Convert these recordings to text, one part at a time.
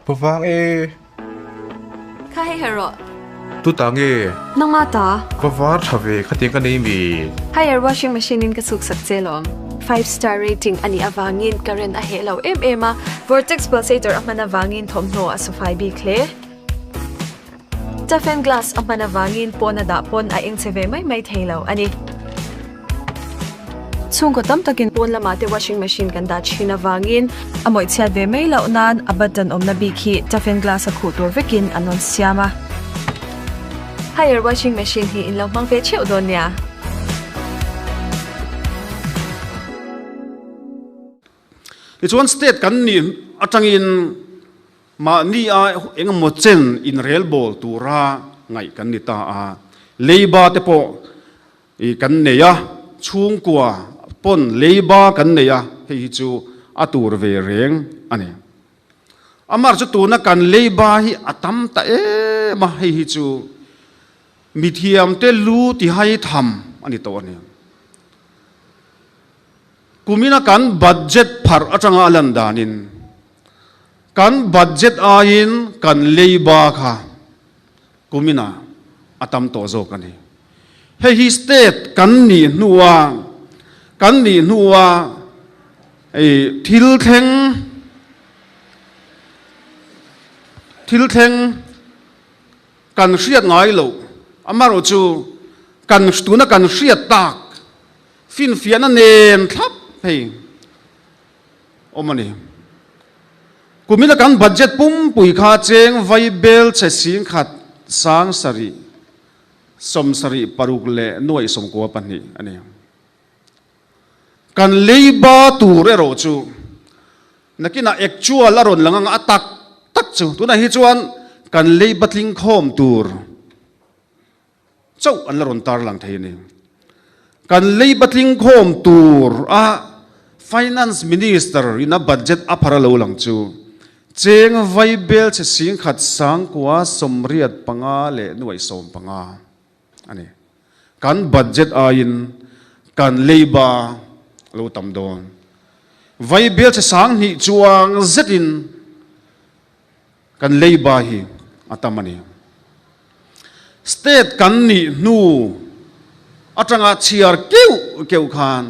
Pavang e. Kha hei ha rawh. Tu ta nge? Nangma ta. Va var tha ve khatiang ka nei mi. Haier washing machine in ka chhuk sak che lawm. Five star rating a nih avangin current a heh lo em em a, vortex pulsator a hman avangin thawmhnaw a sufai bik hle. Toughen glass a hman avangin pawn a dah pawn a eng che ve mai mai thei lo a ni. Chhungkaw tam takin pawn lamah te washing machine kan dah thin avangin a mawih chhiat ve mai loh nan a button awmna bik hi toughen glass a khuh tur vekin an rawn siam a. Haier washing machine hi in lo hmang ve theuh dawn nia. Tichuan state kan nih atangin mahni a engemaw chen inrelbawl tura ngaih kan ni ta a, leiba te pawh i kan nei a, chhungkua pawn leiba kan nei a, hei hi chu a tur ve reng a ni. Amar chu tuna kan leiba hi a tam ta em a, hei hi chu mithiamte lu tihai tham a ni tawh a ni. Kumina kan budget pharh atanga a lan danin kan budget aiin kan leiba kha kumina a tam tawh zawk a ni. Hei hi state kan nih hnua kan nih hnua ei thil thleng thil thleng kan hriat ngai loh amaherawhchu kan tuna kan hriat tak Finfiahna nen thlap hei awm a ni. Kumina kan budget pumpui kha cheng vai bel che singkhat sang sarih 76 leh nuaih 92 a ni. Kan leiba tur erawh chu nakinah actual a rawn lang anga a tak tak chu tunah hi chuan kan leiba tling khawm tur chauh an la rawn tar lang thei a ni. Kan lei patling khawm tur a Finance Minister in a budget a phar a lo lang chu cheng vai bel che singkhat sangkua 85 leh nuaih 15 a ni. Kan budget aiin kan leiba a lo tam dawn. Vai bel che 2000 chuang zetin Kan leiba hi a tam a ni. State kan nih hnu atanga chhiar keuh keuh khan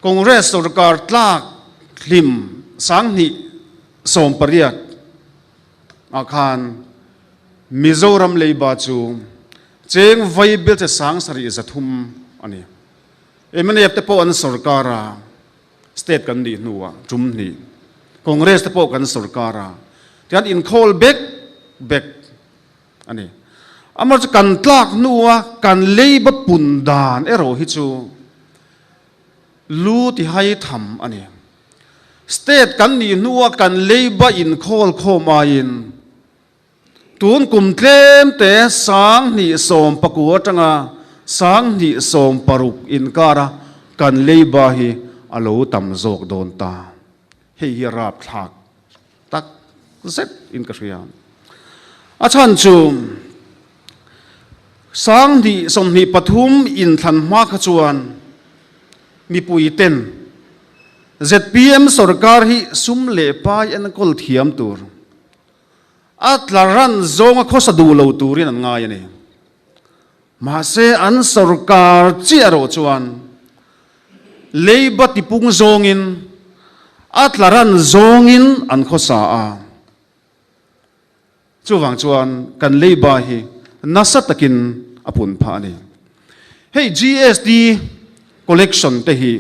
Congress sorkar tlak hlim 2018 ah khan Mizoram leiba chu cheng vai bil che 7300 a ni. Mnf te pawh an sorkar a. State kan nih hnuah tum hnih Congress te pawh kan sorkar a, tihian inkhawl bek bek a ni. Amaherawhchu kan tlak hnua kan leiba pun dan erawh hi chu lu tihai tham a ni. State kan nih hnua kan leiba inkhawl khawm aiin Tun kum tlem te 2019 atanga 2016 inkara kan leiba hi a lo tam zawk dawn ta. Hei hi a rapthlak tak zet in ka hria. A chhan chu 2023 inthlan hma kha chuan mipui ten zpm sorkar hi sum leh pai enkawl thiam tur A tla ran zawnga khawsa duh lo turin an ngai a ni. Mahse, an sorkar chiah erawh chuan leiba tipung zawngin a tla ran zawngin an khawsa a. Chuvang chuan kan leiba hi nasa takin a pun phah a ni. Hei GST collection te hi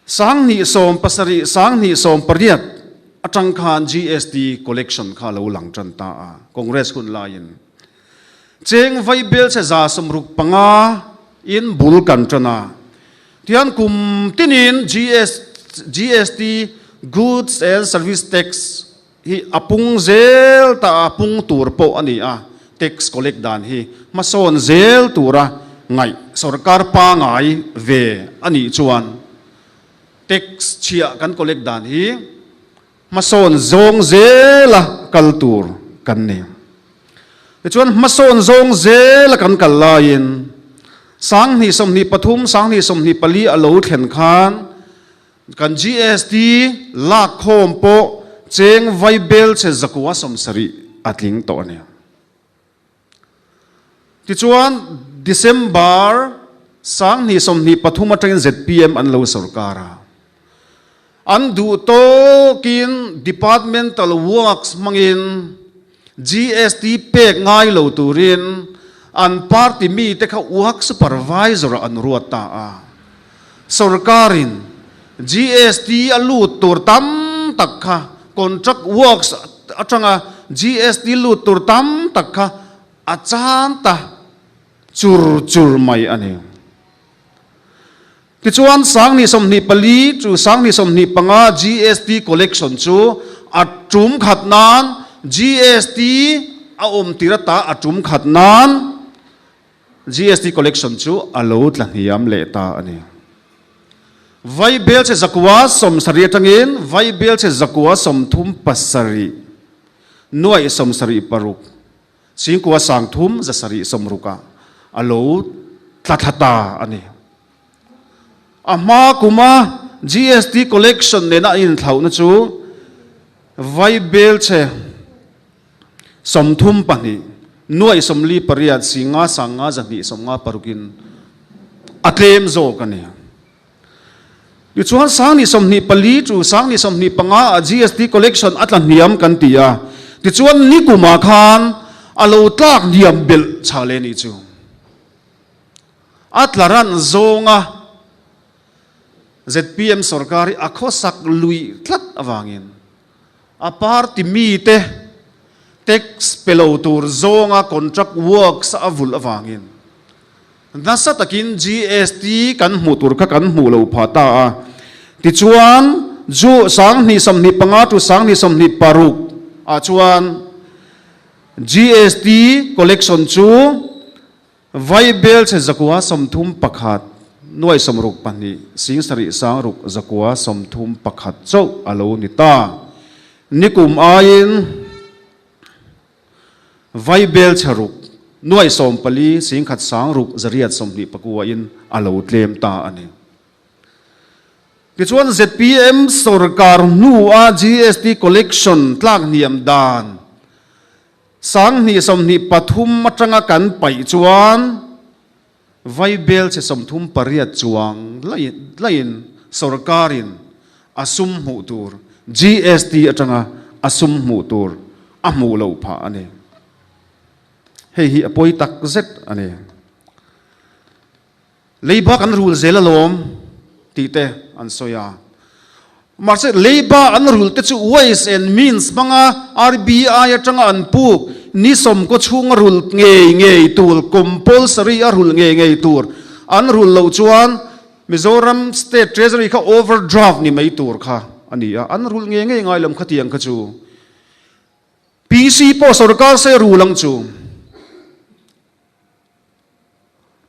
2017, 2018 atang khan GST collection kha lo lang tan ta a, Congress hun laiin. Cheng vai bel che 65 in bul kan tan a. Tihian kum tinin GS, GST, Goods and Service Tax, hi a pung zel ta a, pung tur pawh a ni a, tax collect dan hi hmasawn zel tura ngaih sorkar pangai ve a nih chuan tax chhiah kan collect dan hi hmasawn zawng zela kal tur kan ni. Tichuan hmasawn zawng zela kan kal laiin 2023, 2024 a lo thlen khan Kan GST lak khawm pawh cheng vaibelchhe 170 a tling tawh a ni. Tichuan, December 2023 atangin zpm an lo sorkar a. An duh tawkin Departmental Works hmangin GST pek ngai lo turin an party mite kha Work Supervisor ah an ruat ta a. Sorkarin GST a lut tur tam tak kha Contract Works atanga GST lut tur tam tak kha a chan ta chur chur mai a ni. Tichuan, 2024 chu 2025 GST collection chu a tum khat nan GST a awm tir ata a tum khat nan GST collection chu a lo tla hniam leh ta a ni. Vaibelchhe 170 atangin vaibelchhe 137 nuaih 76 Singkua 360 700 ah a lo tla thla ta a ni. A hma kuma GST collection nena a inthlauhna chu vaibelchhe 32 nuaih 48 singa sanga 200 56 in a tlem zawk a ni. Tichuan 2024 chu 2025 ah GST collection a tla hniam kan ti a, tichuan nikumah khan a lo tlak hniam belh chha le nih chu. A tla ran zawnga zpm sorkar hi a khawsak luih tlat avangin a party mite tax pe lo tur zawnga contract works a vulh avangin Nasa takin GST kan hmuh tur kha kan hmuh lo phah ta a. Tichuan, Ju 2025 to 2026 ah chuan GST collection chu vaibelchhe 131 nuai 62 sing sarih sang ruk 131 chauh a lo ni ta. Nikum aiin. Vaibelchhe ruk nuaih 14 singkhat sang ruk zariat 29 in a lo tlem ta a ni. Tichuan zpm sorkar hnua GST collection tlak hniam dan 2023 atanga kan paih chuan vaibelchhe 38 chuang laiin sorkarin a sum hmuh tur GST atanga a sum hmuh tur a hmuh loh phah a ni. Hei hi a pawi tak zet a ni. Leiba kan rul zel alawm tih te an sawi a. Mahse leiba an rul te chu Ways and Means hmanga RBI atanga an puk ni sawmkaw chhunga rul ngei ngei tur, compulsory a rul ngei ngei tur an rul loh chuan Mizoram State Treasury kha overdraft ni mai tur kha a ni a, an rulh ngei ngei ngai lam khatiang kha chu. PC pawh sorkar se rul ang chu.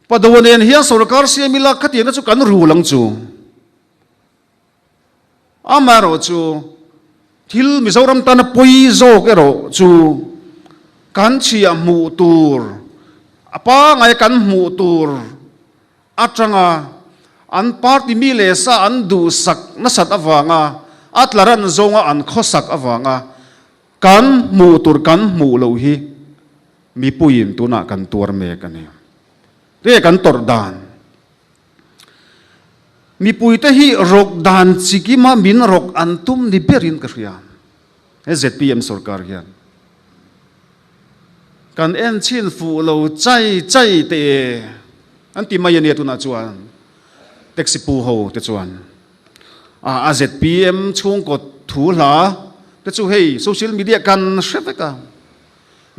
Padawa nen hian sorkar siam ila khatiang kha chu kan rul ang chu. Amaherawh chu thil Mizoram tana pawi zawk erawh chu kan chhiah hmuh tur, a pangai kan hmuh tur atanga an party mi leh sa an duhsak nasat avanga a tla ran zawnga an khawsak avanga kan hmuh tur kan hmuh loh hi mipuiin tunah kan tuar mek a ni. Tunge kan tawrh dan? Mipuite hi rawk dan chikima min rawk an tum ni berin ka hria. He zpm sorkar hian kan en chhin fuh lo chai chai te an ti mai ania tunah chuan taxi pu ho te chuan a zpm chhungkaw thu hla te chu hei social media kan hre vek a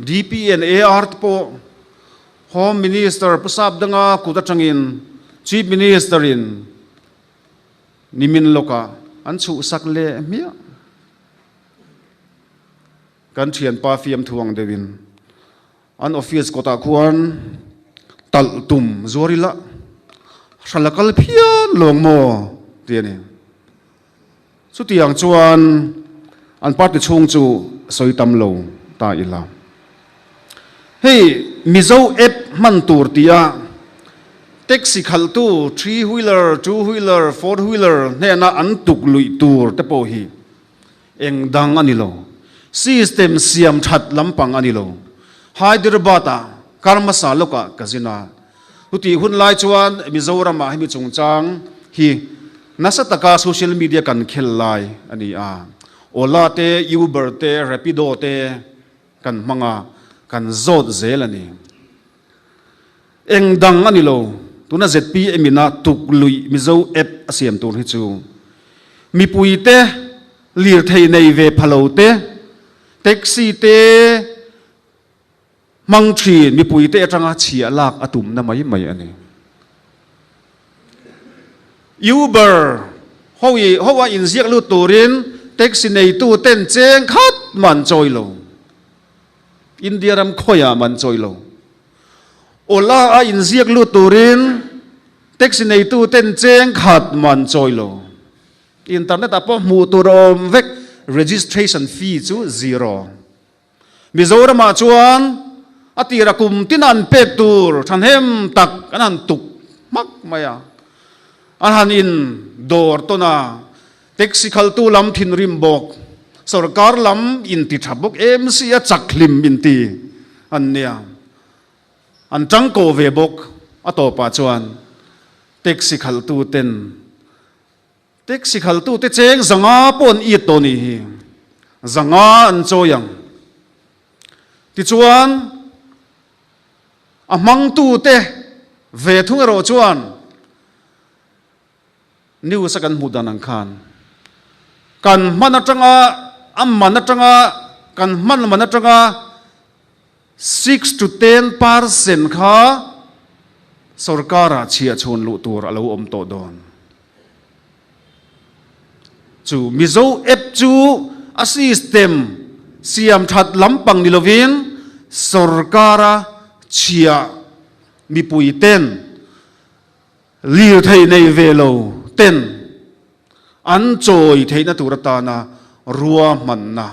DP and AR te pawh Home Minister Pu Sapdanga kut atangin Chief Minister in nimin lawkah an chhuhsak leh hmiah. Kan thianpa fiamthu ang deuhin an office kawtah khuan talh tum zuar ila hral a kal phian lawng maw ti a ni. Chutiang chuan an party chhung chu sawi tam lo ta ila. Hei Mizo app hman tur tia taxi khalhtu three wheeler, two wheeler, four wheeler hnena an tuk luih tur te pawh hi. Eng dang a ni lo. System siam that lampang a ni lo. Hyderabad-ah kar hmasa lawkah ka zin a. Chutih hun lai chuan Mizoramah hemi chungchang hi nasa taka social media kan khel lai a ni a. Ola te, Uber te, Rapido te kan hmang a, kan zawt zel a ni. Eng dang a ni lo, tuna zpm in a tuk luih Mizo app a siam tur hi chu mipui te, lirthei nei ve pha lo te, taxi te hmang thin mipui te atanga chhiah lak a tumna mai mai a ni. Uber ho i ho a inziak lut turin taxi neitu ten cheng khat man chawi lo. India ram khawiah man chawi lo. Ola a inziak lut turin taxi neitu ten cheng khat man chawi lo. Internet ah pawh hmuh tur a awm vek, registration fee chu zero. Mizoram ah chuan a tira kum tin an pek tur thahnem tak an han tuk hmak mai a. An han in dawr tawn a, taxi khaltu lam thinrim bawk, sorkar lam inti tha bawk MC a chak hlim inti an nia. An tangkaw ve bawk a tawpah chuan taxi khaltu ten taxi khaltu te cheng zanga pawh an it tawh nih hi, zanga an chawi ang. Tichuan a hmangtu te ve thung erawh chuan News a kan hmuh dan ang khan kan hman atanga a man atanga kan hman man atanga 6 to 10% kha sorkar ah chhiah chhun luh tur a lo awm tawh dawn. Chu Mizo app chu a system siam that lampang ni lovin sorkar a chhiah mipui ten Lirthei nei ve lo ten an chawi theihna tur atana ruahmanna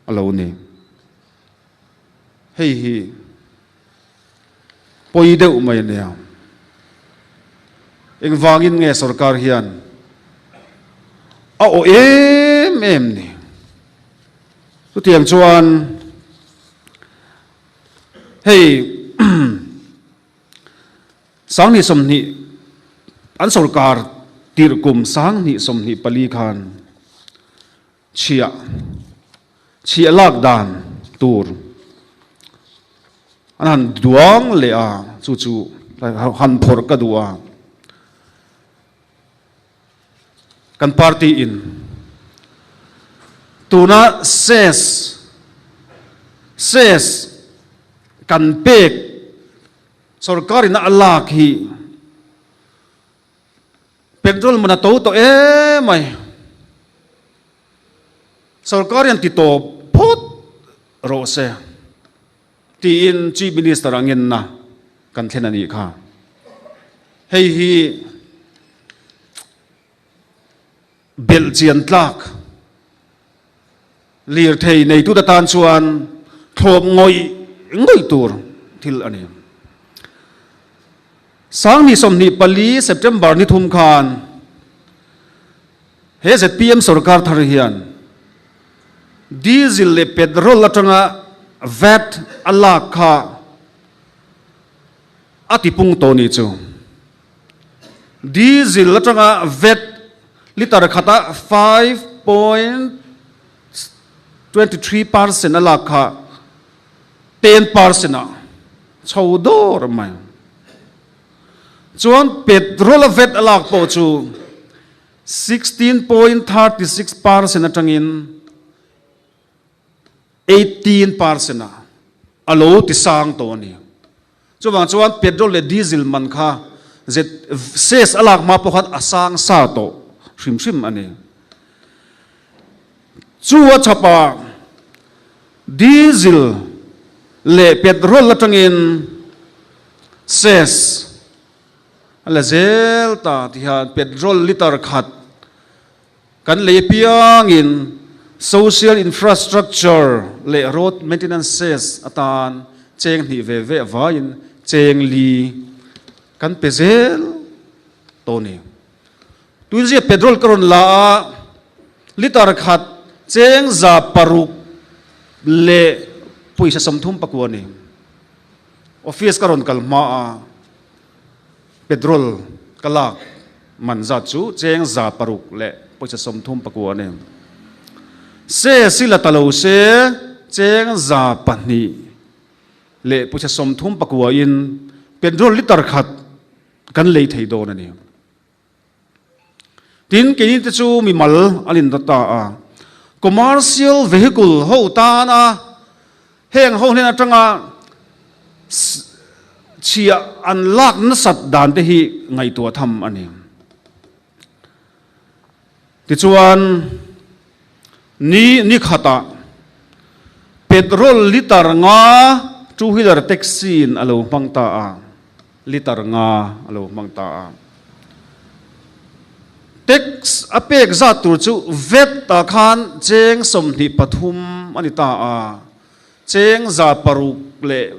a lo ni. Hei hi pawi deuh mai a nia. Engvangin nge sorkar hian a awh em em ni? Chutiang chuan hei 2020 an sorkar tirh kum 2024 khan chhiah chhiah lak dan tur an han duang leh a, chu chu han phawrh ka duh a. Kan party in tuna ses ses kan pek Sorkar in a lak hi petrol man a to tawh em mai. Sorkar hian ti tawp phawt rawh se tiin Chief Minister a ngenna kan thlen a nih kha. Hei hi belh chian tlak lirthei neitute tan chuan thlawp ngawih ngawih tur thil a ni. 2024 September ni thum khan he zpm sorkar thar hian diesel leh petrol atanga vat a lak kha a tipung tawh ni chu. Diesel atanga vat litre khata 5.23% a lak kha 10% ah chho dawr mai. Chuan petrol a vat a lak pawh chu 16.36% atangin 18% ah a lo ti sang tawh a ni. Chuvang chuan petrol leh diesel man kha cess a lak hma pawh khan a sang sa tawh hrim hrim a ni. Chu a chhapah diesel leh petrol atangin cess a la zel ta tihian petrol litre khat Kan lei apiangin social infrastructure leh road maintenance cess atan cheng hnih ve ve avaiin cheng li kan pe zel tawh a ni. Tuinzia petrol ka rawn la a, litre khat. Cheng 600 leh pawisa 34 a ni. Office ka rawn kal hma a, petrol ka lak man zat chu cheng 600 leh pawisa 39 a ni. Se si la ta lo se cheng 200 leh pawisa 39 in petrol liter khat kan lei thei dawn a ni. Tin, keini te chu mimal an inda ta a, commercial vehicle ho tana heng ho hnen atanga chhiah an lak nasat dan te hi ngaihtuah tham a ni. Tichuan, ni ni khatah petrol liter nga two wheeler taxi in a lo hmang ta a. Liter nga a lo hmang ta a. Tax a pek zat tur chu vat ah khan cheng 23 a ni ta a, cheng 600 leh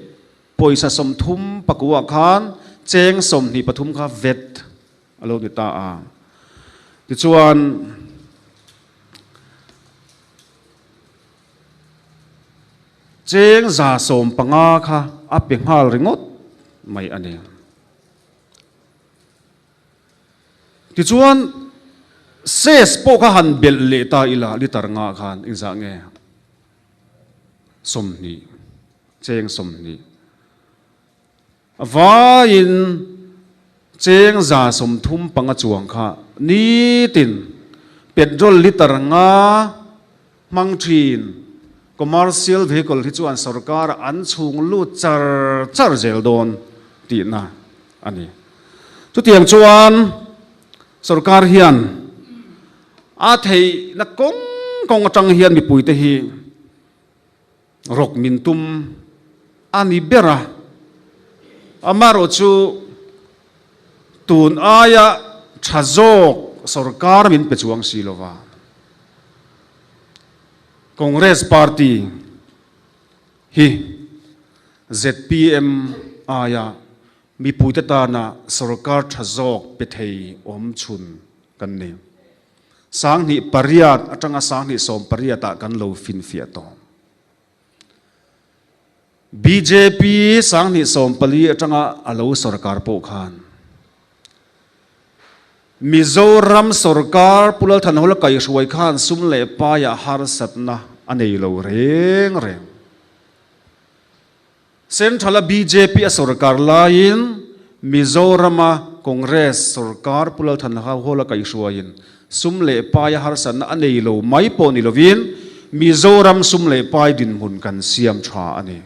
pawisa 39 ah khan cheng 23 kha vat a lo ni ta a. Tichuan. Cheng 150 kha a pe nghal ringawt mai a ni. Tichuan, ses pawh kha han belh leh ta ila liter nga khan engzah nge? 20, cheng 20. A vaiin cheng 135 chuang kha nitin petrol liter nga hmang thin commercial vehicle hi chuan sorkar an chhung lut char char zel dawn tihna a ni. Chutiang chuan sorkar hian a theihna kawng kawng atang hian mipuite hi Rawk min tum a ni ber a, amaherawh chu tun aia tha zawk sorkar min pe chuang si lo va. Congress party hi zpm aia mipuite tana sorkar tha zawk pe thei awm chhun kan ni. 2008 atanga 2018 ah kan lo finfiah tawh. Bjp 2014 atanga a lo sorkar pawh khan Mizoram sorkar Pu Lalthanhawla kaihruai khan sum leh paiah harsatna a nei lo reng reng. Central-a bjp a sorkar laiin Mizoram-a Congress sorkar Pu Lalthanhawla kaihhruaiin sum leh paia harsatna a nei lo mai pawh ni lovin Mizoram sum leh pai dinhmun kan siam tha a ni.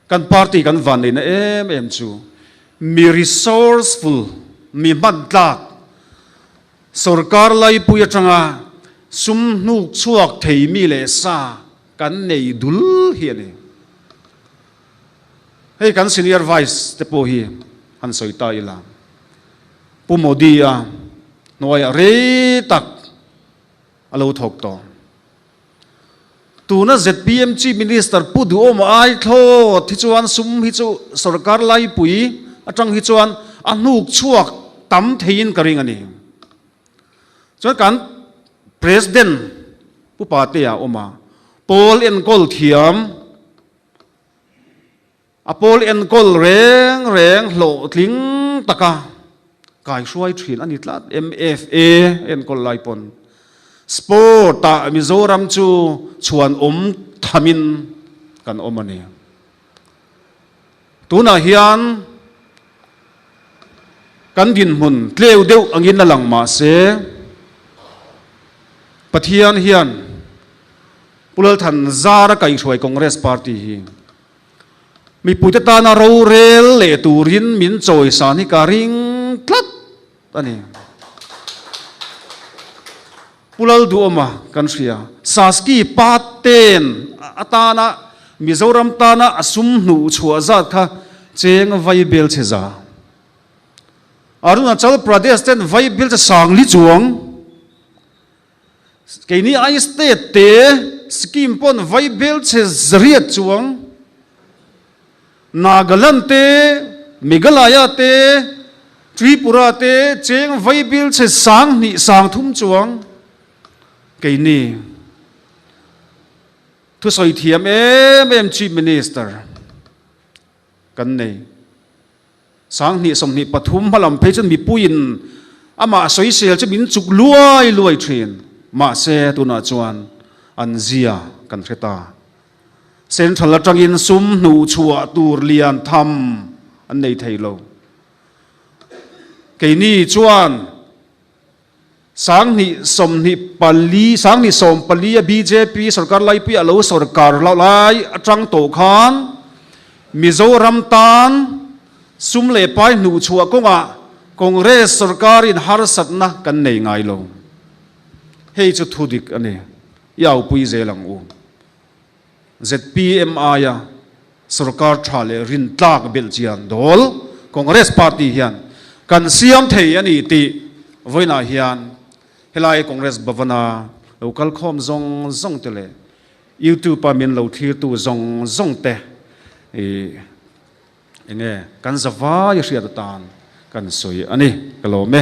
Kan party kan vanneihna em em chu mi resourceful, mi hmantlak, sorkar laipui atanga sum hnuk chhuak thei mi leh sa Kan nei dul hi a ni. Hei kan senior vice te pawh hi han sawi ta ila. Pu Modi a hnuaiah rei tak a lo thawk tawh. Tuna zpm Chief Minister Pu Duhawma ai thlawt hi chuan sum hi chu sorkar laipui atang hi chuan a hnuk chhuak tam theiin ka ring a ni. Chuan kan President Pu Patea a awm a, pawl enkawl thiam, a pawl enkawl reng reng hlawhtling taka kaihruai thin a ni tlat. MFA enkawl lai pawn Sport ah Mizoram chu chhuan awm thamin kan awm a ni. Tunah hian kan dinhmun tleu deuh angin a lang mah se, Pathian hian Pu Lalthan zara kaihhruai Congress Party hi mipuite tana rorel leh turin min chawisan hi ka ring tlat a ni. Pu Lalduhawma kan hria, Saski pa ten atana Mizoram tana a sum hnuh chhuah zat kha cheng vai bel che za. Arunachal Pradesh ten vai bel che sang li chuang. Keini ai state te scheme pawn vai bel che zariat chuang. Nagaland te, Meghalaya te, Tripura te cheng vai bil chhe 2000 3000 chuang. Keini thusawi thiam em em Chief Minister kan nei. 2023 hmalam phei chuan mipuiin amah sawisel chu min chuk luai luai thin. Mahse tunah chuan an zia kan hre ta. Central atangin sum hnuhchhuah tur lian tham an nei thei lo. Keini chuan 2024, 2014 a bjp sorkar laipui a lo sorkar loh lai atang tawh khan Mizoram tan sum leh pai hnuhchhuah kawngah Congress sorkarin harsatna kan nei ngai lo. Hei chu thu dik a ni. I aupui zel ang u. Zpm aia sorkar tha leh rintlak belhchian dawl Congress party hian kan siam thei a ni tih vawiinah hian helai Congress Bhavana lo kal khawm zawng zawng te leh YouTube a min lo thlirtu zawng zawng te ih enge kan zavai a hriat atan kan sawi a ni ka lawm e.